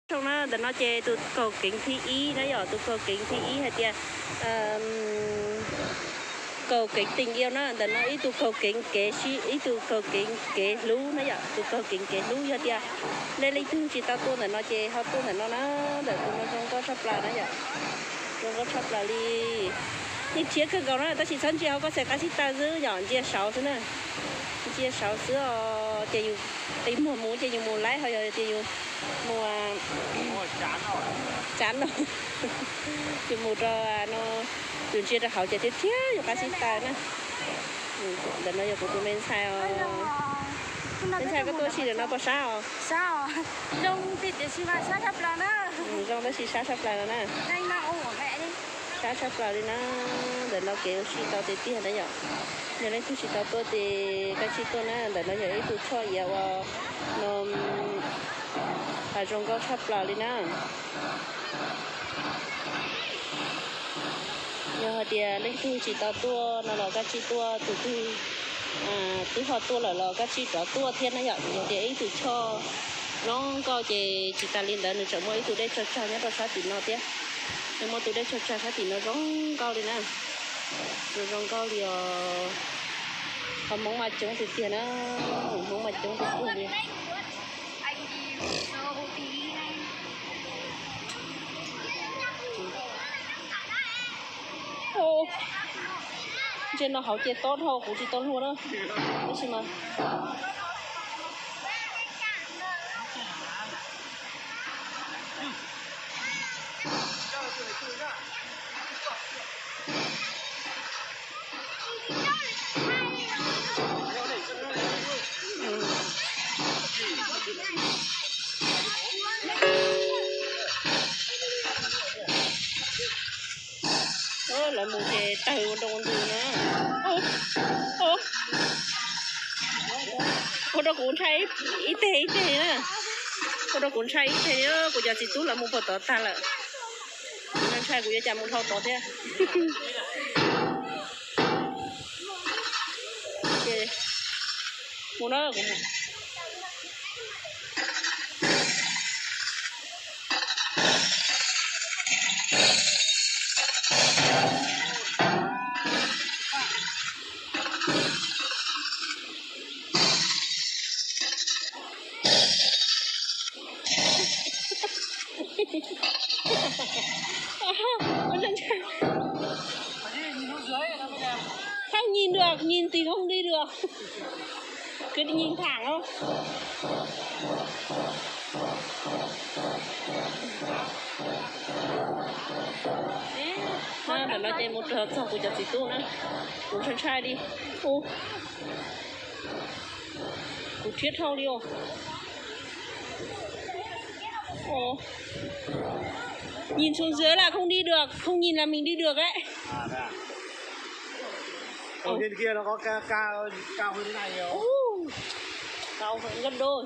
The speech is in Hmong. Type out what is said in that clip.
Zoo na, ntawm no ces tus kaug keev thib ib na yom, tus kaug keev thib ib hais tias kaug keev teev iau na, ntawm no ib tug kaug keev kev sib, ib tug kaug keev kev hlub na yom, tus kaug keev kev hlub yog tias nej leej twg tsis tau tuaj ntawm no ces ho tuaj ntawm no na, ntawm tus no zoo nkauj tshaj plaws na yom, zoo nkauj tshaj plaws li. Yeej rhiab kawg nkaus na, tab sis txhob ntsia hauv koj xes qab xib taw xwb yom, ntsia saud xwb na, ntsia saud xwb os, ces yus qi muag mus ces yus mus laib, ho yog tias yus mus tsav no, yus mus rau no, yus ntsia rau hauv ces rhiab rhiab yus qab xib taw na. Ntawm no yog kuv tus me ntxhais os. Me ntxhais koj tuaj si ntawm no puas sab os? Zoo tab sis sab tshaj plaws no na. Sab tshaj plaws li na. Ntawm no kev ua si tau tiag tiag na yom. Yog leej twg tsis tau tuaj ces koj sim tuaj na, ntawm no yog ib tug choj iav uas no zoo nkauj tshaj plaws li na. Yog hais tias leej twg tsis tau tuaj no los koj sim tuaj, tus twg twb ho tuaj lawm los koj sim rov tuaj thiab na yom. Yog tias ib tug choj zoo nkauj ces tsis tas li ntawd nws tseem muaj ib tug dej tsawg tsawg nyob rau sab tim no thiab. Nws muaj tus dej tsawg tsawg sab tim no zoo nkauj li na. Nws zoo nkauj li os. Qhov Hmoob mas coob tiag tiag na. Hmoob mas coob tiag tiag li. Ntsia no hauv ces tob dhau kuv tsis tau luag na. Tab sis mas Lawv mus ces tawg ua nroo ntws na. Ua rau kuv ntshai ib teg ib teg na. Ua rau kuv ntshai ib teg, kuv cov txiv tub lawv mus puag tod tag lawm. Kuv ntshai kuv yuav cas mus dhau tod thiab. Ces mus na kuv mus. Không nhìn được, nhìn thì không đi được. Cứ nhìn thẳng thôi. Ntawm no ces mus rau txog kuv cov txiv tub na. Kuv ntshai ntshai li. Ub, kuv rhiab dhau li os. Ồ. Nhìn xuống dưới là không đi được, không nhìn là mình đi được đấy. Ở trên kia nó có cao, cao, cao hơn thế này nhiều. Ú, cao hơn gấp đôi.